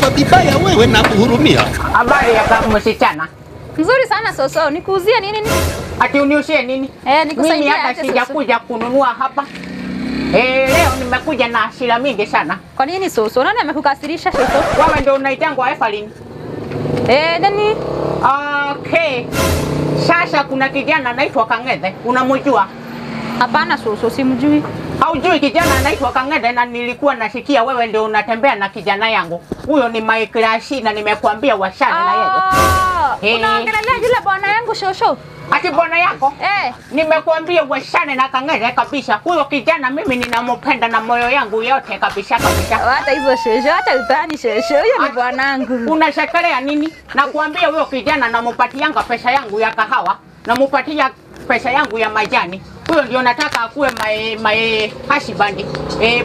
Utakufa vibaya wewe na kuhurumia. Habari ya kama msichana? Nzuri sana Soso, nikuuzie nini? Ati uniuzie nini? Nikusaidie. Mimi hata sijakuja kununua hapa. Leo nimekuja na hasira mingi sana. Kwa nini Soso? Nani amekukasirisha Soso? Wewe ndio unaitangwa Evelyn. Nani? Okay. Sasa kuna kijana anaitwa Kang'ethe, unamjua? Hapana Soso, simjui. Haujui kijana anaitwa Kang'ethe? Na nilikuwa nasikia wewe ndio unatembea na kijana yangu. Huyo ni my crush na nimekuambia washane na yeye. Unaongelea yule bwana yangu Shosho? Ati bwana yako? Nimekuambia washane na Kang'ethe kabisa. Huyo kijana mimi ninampenda na moyo yangu yote kabisa kabisa. Hata hizo Shosho, hata utani Shosho, huyo ni bwanangu. Unashekelea nini? Nakuambia huyo kijana namupatianga pesa yangu ya kahawa, namupatia pesa yangu ya majani. Huyo ndio nataka akuwe my husband.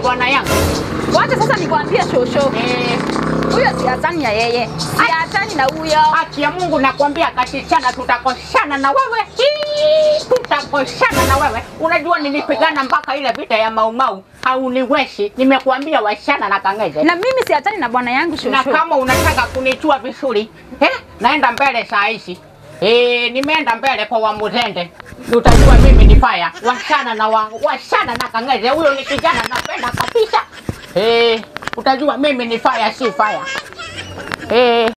Bwana yangu. Wacha sasa nikwambie Shosho. Huyo si hatani ya yeye. Si hatani na huyo. Haki ya Mungu nakwambia kasichana tutakoshana na wewe. Tutakoshana na wewe. Unajua nilipigana mpaka ile vita ya Mau Mau. Hauniweshi. Nimekuambia washana na Kang'ethe. Na mimi si hatani na bwana yangu Shosho. Na kama unataka kunichua vizuri, naenda mbele saa hizi. Nimeenda mbele kwa Wamuzende. Utajua mimi ni fire. Washana na washana na Kang'ethe. Huyo ni kijana napenda kabisa. Utajua mimi ni fire si fire.